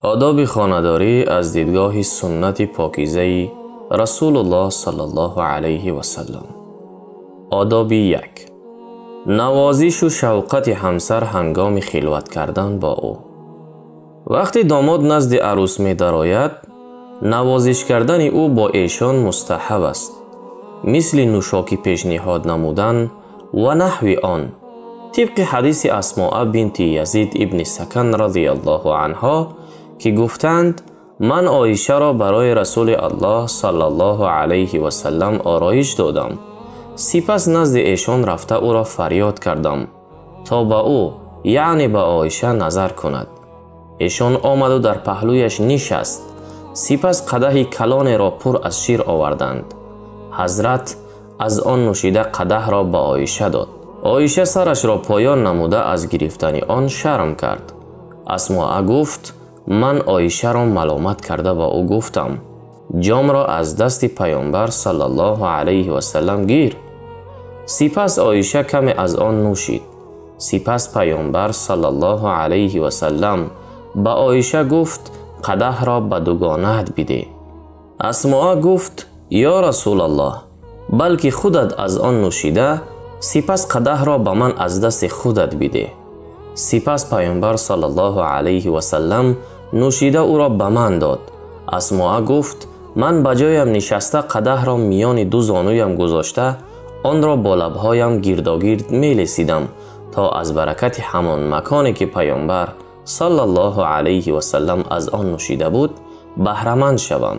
Одоби хонадорӣ аз дидгоҳи суннати покизаи Расулуллоҳ саллаллоҳу алайҳи васаллам. Одоби як: навозишу шавқати ҳамсар ҳангоми хилват кардан бо ӯ. Вақте домод назди арӯс медарояд, навозиш кардани ӯ бо эшон мустаҳаб аст, мисли нӯшокӣ пешниҳод намудан ва наҳви он. Тибқи ҳадиси Асмоа бинти Язид ибни Сакан радиаллоҳу анҳо, ки гуфтанд: ман Оишаро барои Расули Аллоҳ саллаллоҳу алайҳи васаллам ороиш додам. Сипас назди эшон рафта ӯро фарёд кардам, то ба ӯ, яъне ба Оиша, назар кунад. Эшон омаду дар паҳлӯяш нишаст. Сипас қадаҳи калонеро пур аз шир оварданд. Ҳазрат аз он нӯшида қадаҳро ба Оиша дод. Оиша сарашро поён намуда аз гирифтани он шарм кард. Асмоа гуфт: ман Оишаро маломат карда ба ӯ гуфтам: ҷомро аз дасти Паёмбар саллаллоҳу алайҳи васаллам гир. Сипас Оиша каме аз он нӯшид. Сипас Паёмбар саллаллоҳу алайҳи васаллам ба Оиша гуфт: қадаҳро ба дугонаат бидеҳ. Асмоа гуфт: ё Расулаллоҳ, балки худат аз он нӯшида, сипас қадаҳро ба ман аз дасти худат бидеҳ. Сипас Паёмбар саллаллоҳу алайҳи васаллам нӯшида ӯро ба ман дод. Асмоа гуфт: ман ба ҷоям нишаста қадаҳро миёни ду зонуям гузошта, онро бо лабҳоям гирдогирд мелесидам, то аз баракати ҳамон маконе ки Паёмбар саллаллоҳу алайҳи васаллам аз он нӯшида буд баҳраманд шавам.